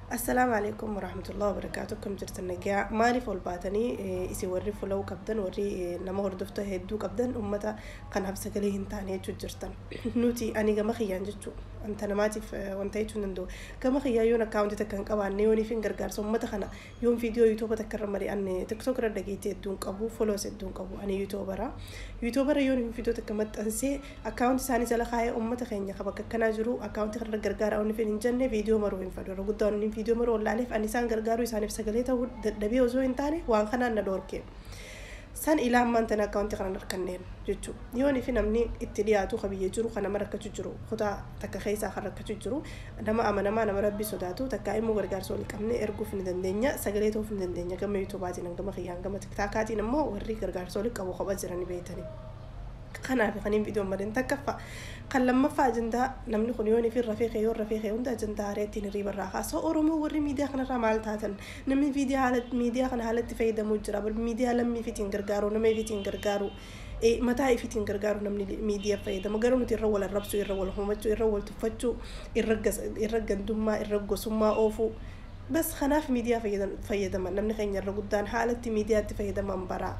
Assalaamu alaikum warahmatullahi wabarakaatu. Akkam jirtan? Nagaa? Maaliif ol baatanii isin warri follow qabdan, warri nama hordoftoota hedduu qabdan, ummata kanaaf sagalee hin taane jechuu jirtan? Nuti ani gama kiyyaan jechuu wanta namaatiif wanta jechuu hin danda'u. Gama kiyyaa yoon akkaawuntii takka hin qabaanne, yooniif hin gargaarsa ummata kana, yoon viidiyoo YouTube takka irra mari'anne, TikTok irra dhageettii hedduun qabu, follows hedduun qabu. Ani YouTubera yoon viidiyoo takka maxxansee akkaawuntii isaanii jala kaayee, ummata keenya ka bakka akkanaa jiru akkaawuntii kanarra gargaara onni hin jenne, viidiyoo maruu hin fedhu. Irra guddaa onni viidiyoo maruu wallaaleef ani isaan gargaaruu, isaaniif sagalee ta'uu dadhabee osoo hin taane, waan kanaan na dhoorke. San ilaa ammaan tana akkaawuntii kanan harkanneen jechuudha. Yoon fi namni itti dhiyaatu ka biyya jiru, kan nama rakkachuu jiru, kutaa takka keessaa kan rakkachuu jiru, nama amanamaa, nama Rabbi sodaatu takka immoo gargaarsa wal qabne erguuf ni dandeenya, sagalee ta'uuf ni dandeenya. Gama YouTubaatiin, gama kiyyaan, gama TikTokaatiin immoo warri gargaarsa wal qabu kopha jiranii beeytanii. Kanaaf kan hin viidiyoon maleen takkaffaa. Kan lammaffaa, ajandaa namni kun yoon fi rafee kee, yoon rafee kee hunda ajandaa haareettiin hirriiba irraa kaasa. Oromoo warri miidiyaa kanarraa maal taatan? Namni miidiyaa haala miidiyaa kana haalatti fayyadamuu jira. Miidiyaa lammii fitiin gargaaru, nama ifitiin gargaaru, mataa ifitiin gargaaru namni miidiyaa fayyadama. Garuu nuti irra wal arrabsuu, irra wal homachuu, irra wal tuffachuu, irra gandummaa, irra gosummaa oofuu, bas kanaaf miidiyaa fayyadaman. Namni keenya irra guddaan haalatti miidiyaatti fayyadaman baraa.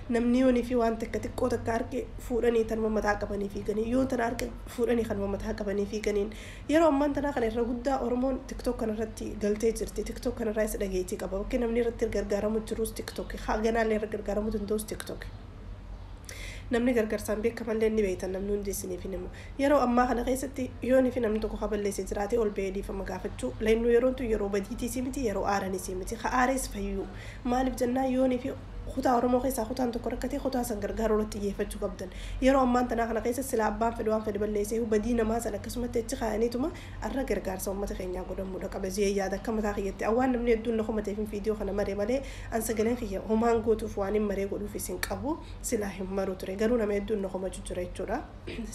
Namni yoonii fi waan takka xiqqoo takka arge fuudhanii tanuma mataa qabanii fiiganii, yoo tana arge fuudhanii kanuma mataa qabanii fiiganiin. Yeroo ammaan tanaa kana irra guddaa Oromoon TikTok kanarratti galtee jirti. TikTok kanarraa isa dhageettii qaba. Bakki namni irratti gargaaramu jirus TikTok, ganaallee irra gargaaramuu danda'us TikTok. Namni gargaarsaan beekamallee ni beektan, namni hundi isiniif hin himu. Yeroo ammaa kana keessatti yoonii fi namni tokko kaballeessee jiraate, ol ba'ee dhiifama gaafachuu leennu. Yeroon tun yeroo badiitii miti, yeroo aaranis miti. Ka aarees fayyuu. Maaliif jennaan, yoonii fi kutaa Oromoo keessaa kutaan tokko rakkatee, kutaa san gargaaruu irratti xiyyeeffachuu qabdan. Yeroo ammaan tanaa kana keessa sila abbaan fedhe waan fedhe balleessee, badii namaa san akkasumatti achi kaa'aniituma arra gargaarsa uummata keenyaa godhamuudha qaba jee yaada akka mataa kiyyatti. Awwaan namni hedduun na komateef viidiyoo kana maree malee, an sagaleen kiyya homaan gootuuf waan hin maree godhuuf isin qabu silaa hin maru ture. Garuu nama hedduun na komachuu jira jechuudha.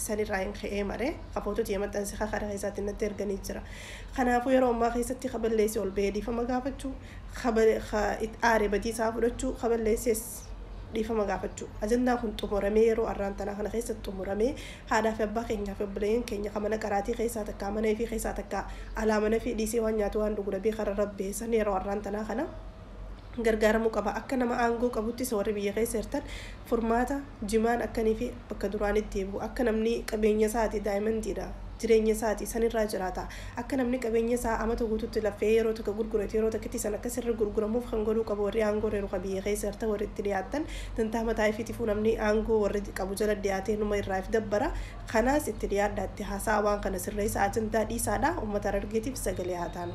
Sanirraa hin ka'ee maree kafootota maxxansi karaa keessaatti natti erganii jira. Kanaafuu yeroo ammaa keessatti kaballeessee ol ba'ee dhiifama gaafachuu, aaree badii isaa fudhachuu, kaballeessees dhiifama gaafachuu. Ajandaan kun xumuramee, yeroo arraan tanaa kana keessatti xumuramee, haadhaa fi abbaa keenyaa fi obboleeyyan keenya kan mana qaraatii keessaa takka mana fi keessaa takka alaa mana fi dhiisee waan nyaatu waan dhugu dhabee karaa rabbeessan, yeroo arraan tanaa kana gargaaramuu qaba. Akka nama aangoo qabuttis warri biyya keessa jirtan furmaata jimaan akkanii fi bakka duraanitti deebi'u, akka namni qabeenya isaati, daa'imantiidha, jireenya isaati sanirraa jiraata, akka namni qabeenya isaa amata guututti laffee yeroo tokko gurgurate yeroo tokkotti san akka sirri gurguramuuf kan godhuu qabu warri aangoo reeru ka biyya keessa jirtan, warri itti dhiyaattan dantaa mataa ifiitifuu namni aangoo warri qabu jala dhiyaatee numa irraa if dabbara. Kanaas itti dhiyaadhaa, itti haasaa, waan kana sirreessa, ajandaa dhiisaadha. Uummata Harargeetiif sagalee haa taanu.